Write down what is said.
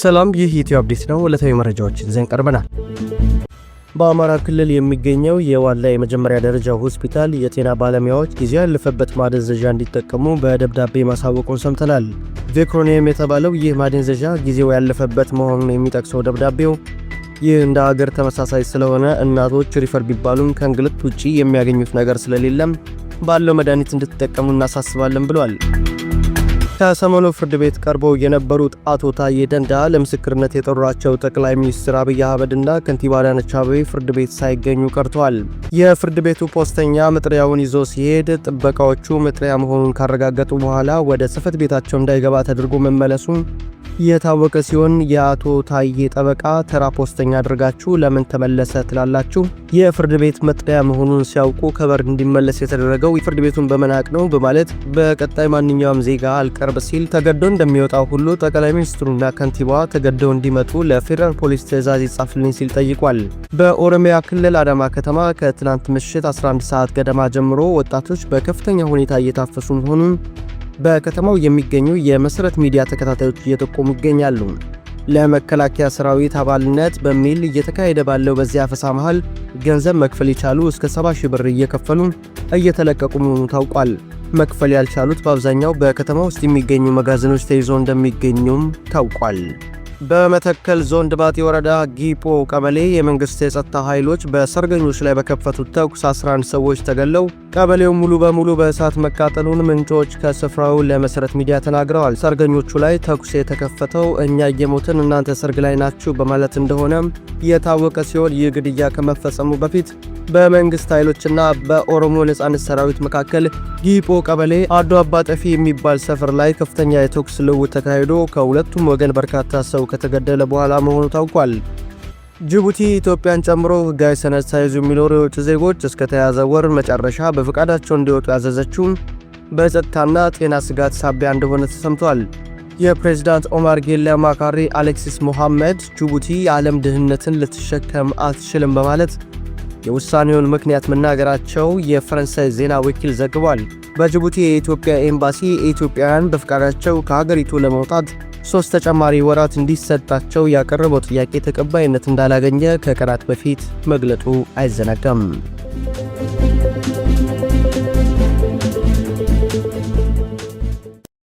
ሰላም፣ ይህ ኢትዮ አፕዴት ነው። ዕለታዊ መረጃዎችን ይዘን ቀርበናል። በአማራ ክልል የሚገኘው የዋድላ የመጀመሪያ ደረጃ ሆስፒታል የጤና ባለሙያዎች ጊዜው ያለፈበት ማደንዘዣ እንዲጠቀሙ በደብዳቤ ማሳወቁን ሰምተናል። Vecuronium የተባለው ይህ ማደንዘዣ ጊዜው ያለፈበት መሆኑን የሚጠቅሰው ደብዳቤው ይህ እንደ ሀገር ተመሳሳይ ስለሆነ እናቶች refer ቢባሉም ከእንግልት ውጪ የሚያገኙት ነገር ስለሌለም ባለው መድኃኒት እንድትጠቀሙ እናሳስባለን ብሏል። ከሰሞኑ ፍርድ ቤት ቀርበው የነበሩት አቶ ታዬ ደንዳ ለምስክርነት የጠሯቸው ጠቅላይ ሚኒስትር አብይ አህመድና ከንቲባ አዳነች አቤቤ ፍርድ ቤት ሳይገኙ ቀርተዋል። የፍርድ ቤቱ ፖስተኛ መጥሪያውን ይዞ ሲሄድ ጥበቃዎቹ መጥሪያ መሆኑን ካረጋገጡ በኋላ ወደ ጽሕፈት ቤታቸው እንዳይገባ ተደርጎ መመለሱን የታወቀ ሲሆን፣ የአቶ ታዬ ጠበቃ ተራ ፖስተኛ አድርጋችሁ ለምን ተመለሰ ትላላችሁ? የፍርድ ቤት መጥሪያ መሆኑን ሲያውቁ ከበር እንዲመለስ የተደረገው ፍርድ ቤቱን በመናቅ ነው በማለት፣ በቀጣይ ማንኛውም ዜጋ አልቀርብ ሲል ተገዶ እንደሚወጣው ሁሉ ጠቅላይ ሚኒስትሩና ከንቲባዋ ተገደው እንዲመጡ ለፌዴራል ፖሊስ ትዕዛዝ ይጻፍልኝ ሲል ጠይቋል። በኦሮሚያ ክልል አዳማ ከተማ ከትናንት ምሽት 11 ሰዓት ገደማ ጀምሮ ወጣቶች በከፍተኛ ሁኔታ እየታፈሱ መሆኑን በከተማው የሚገኙ የመሰረት ሚዲያ ተከታታዮች እየጠቆሙ ይገኛሉ። ለመከላከያ ሰራዊት አባልነት በሚል እየተካሄደ ባለው በዚህ አፈሳ መሃል ገንዘብ መክፈል የቻሉ እስከ 70 ሺህ ብር እየከፈሉ እየተለቀቁ መሆኑ ታውቋል። መክፈል ያልቻሉት በአብዛኛው በከተማ ውስጥ የሚገኙ መጋዘኖች ተይዘው እንደሚገኙም ታውቋል። በመተከል ዞን ድባጤ ወረዳ ጊጶ ቀበሌ የመንግስት የጸጥታ ኃይሎች በሰርገኞች ላይ በከፈቱት ተኩስ 11 ሰዎች ተገለው ቀበሌው ሙሉ በሙሉ በእሳት መቃጠሉን ምንጮች ከስፍራው ለመሰረት ሚዲያ ተናግረዋል። ሰርገኞቹ ላይ ተኩስ የተከፈተው እኛ እየሞትን እናንተ ሰርግ ላይ ናችሁ በማለት እንደሆነ የታወቀ ሲሆን፣ ይህ ግድያ ከመፈጸሙ በፊት በመንግስት ኃይሎችና በኦሮሞ ነጻነት ሰራዊት መካከል ጊጶ ቀበሌ አዶ አባጠፊ የሚባል ሰፈር ላይ ከፍተኛ የተኩስ ልውውጥ ተካሂዶ ከሁለቱም ወገን በርካታ ሰው ከተገደለ በኋላ መሆኑ ታውቋል። ጅቡቲ ኢትዮጵያን ጨምሮ ሕጋዊ ሰነድ ሳይዙ የሚኖሩ የውጭ ዜጎች እስከ ተያዘ ወር መጨረሻ በፈቃዳቸው እንዲወጡ ያዘዘችው በጸጥታና ጤና ስጋት ሳቢያ እንደሆነ ተሰምቷል። የፕሬዝዳንት ኦማር ጌሌ አማካሪ አሌክሲስ ሞሐመድ ጅቡቲ የዓለም ድህነትን ልትሸከም አትችልም በማለት የውሳኔውን ምክንያት መናገራቸው የፈረንሳይ ዜና ወኪል ዘግቧል። በጅቡቲ የኢትዮጵያ ኤምባሲ ኢትዮጵያውያን በፈቃዳቸው ከሀገሪቱ ለመውጣት 3 ተጨማሪ ወራት እንዲሰጣቸው ያቀረበው ጥያቄ ተቀባይነት እንዳላገኘ ከቀናት በፊት መግለጡ አይዘነጋም።